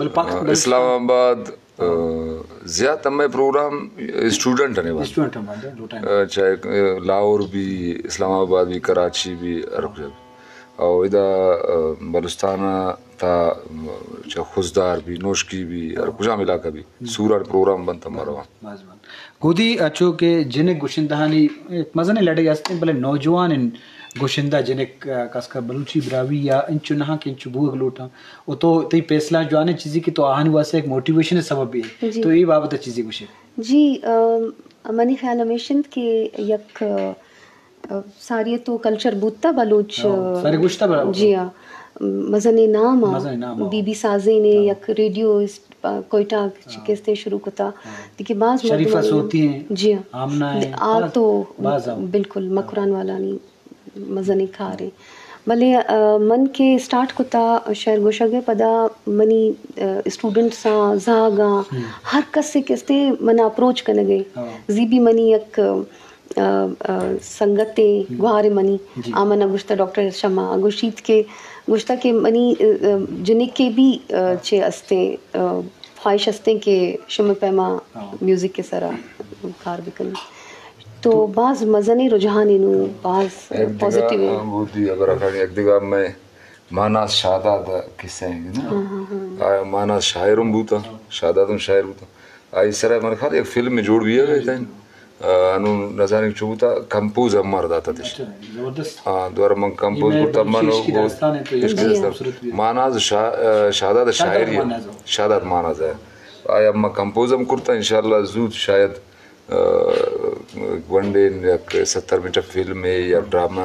بلے پاک-، اسلام آباد، آ، زیات ہمے پروگرام اسٹوڈنٹ نے بنت۔ اسٹوڈنٹ ہم بنت، لوٹائیں۔ آ، چاہے، آ، لاہور بھی، اسلام آباد بھی، کراچی بھی، ہر کجا بھی۔ او ادا، آ، بلوچستان تا، آ، چاہے خضدار بھی، نوشکی بھی، ہر کجام علاقہ بھی، سوران پروگرام بنت ہم رواں۔ باز بنت۔ گودی اچو کہ جنک گشندہانی یک مزنیں لڑے ہستیں، بلے نوجوان گشندہ جنک، آ، خاص کر بلوچی براہوئی یا انچو نہ کہ انچو بوگ لوٹاں۔ و تو تئی فیصلہ جوانیں چیزی کہ تو آہانی واسطہ یک موٹیویشن سبب بھی ہے۔ جی۔ تو اے بابت چیزی گوشے۔ جی، آ، منی خیال ہمیش انت کہ یک، آ، ساری تو کلچر بوتا بلوچ، ہاں، ساری گوشتا برابر۔ جی ہاں، مزنیں نام آ۔ مزنیں نام آ۔ بی بی سازین نے، ہاں۔ یک ریڈیو اس-، آ، کوئٹہ چکستے شروع کتا۔ ہاں۔ دیکھیں باز شریفہ مردمانی سوتی ہیں، جی ہاں۔ آمنہ ہیں، آ باز، تو باز آ۔ بالکل مکران والانی مزنیں کارے۔ بلے، آ، من کہ سٹارٹ کتا شعر گوشگ ء پدا منی، آ، اسٹوڈنٹس آں، زاگ آں، ہر کس ء کستے منا اپروچ کنگ ء۔ ہاں۔ زی بھی منی یک، آ، آ، سنگتے، گوار منی، جی۔ آ منا گوشتا ڈاکٹر شمع گوشیت کہ، گوشتا کہ منی، آ، آ، جنکے بھی، آ، چے استے، آ، خواہش ہستیں کہ شمئے پیما ہاں۔ میوزک کے سرا کار بکنی۔ تو باز مزنیں رجحان انو، باز یک دگہ، پازیٹیو ہے۔ ہاں، بودی ابرا کھڑی، یک دگہ میں ماناز شاداد قصہ ہے نا؟ ہاں، ہاں، ہاں۔ آیا ماناز شاعر ہم بوتا، شاداد ہم شاعر بوتا۔ آئی سرا من خیال یک فلم جوڑ بھی ہے، آ، انو نزانیں چو بوتا، کمپوز ہم مار داتا تش۔ اچھا، زبردست۔ ہاں، دوبارہ من کمپوز یہ میں کرتا، بلوچی منو عشقی وہ داستان ہے تو یہ عشقی جی۔ داستان۔ خوبصورت بھی ہے۔ ماناز شا-، آ، شاداد شاداد شاعری، ماناز ہو۔ شاداد ماناز ہے۔ آیا ما کمپوز ہم کرتا، انشاءاللہ زود شاید، آ، گونڈیں یک ستر منٹ فلم ہے یا ڈرامہ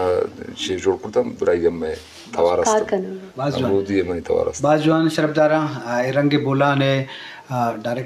چی جوڑ کرتا، برائی ہم میں توار کار است۔ کنوں۔ باز جوان۔ ہمودی ہے منی توار است۔ باز جوان شرفداراں، آ، اے رنگ بولان ہے، آ، ڈائریکٹر